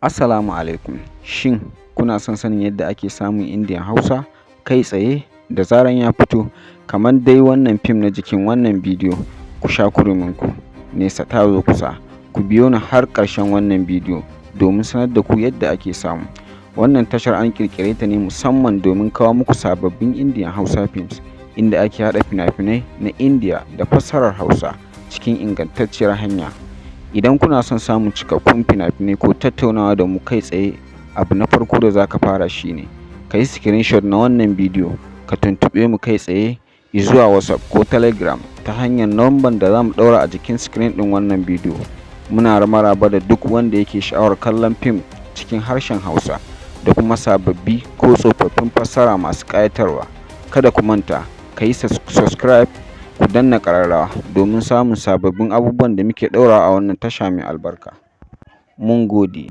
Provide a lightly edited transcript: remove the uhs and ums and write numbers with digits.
Assalamu alaikum. Shin kuna son sanin yadda ake samun Indian Hausa kai tsaye da zaran ya fito, kamar dai wannan fim na jikin wannan bidiyo? Ku sha kurminku, nesa ta zo kusa. Ku biyo ni har ƙarshen wannan bidiyo domin sanar da ku yadda ake samu. Wannan tashar an ƙirƙire ta ne musamman domin kawo muku sababbin Indian Hausa films, inda ake haɗa fina-finai na Indiya da fassarar Hausa cikin ingantacciyar hanya. Idan kuna son samun cikakkun fina-finai ko tattaunawa da mu kai tsaye, abu na farko da za ka fara shi ne ka yi screenshot na wannan bidiyo, ka tuntuɓe mu kai tsaye zuwa WhatsApp ko Telegram ta hanyar lambar da za mu ɗaura a jikin screen ɗin wannan bidiyo. Muna maraba da duk wanda yake sha'awar kallon fim cikin harshen Hausa da kuma sababbi ko tsofaffin fassara masu ƙayatarwa. Kada ku manta, ka yi subscribe, ku danna ƙararrawa domin samun sababbin abubuwan da muke ɗaurawa a wannan tasha mai albarka. Mun gode.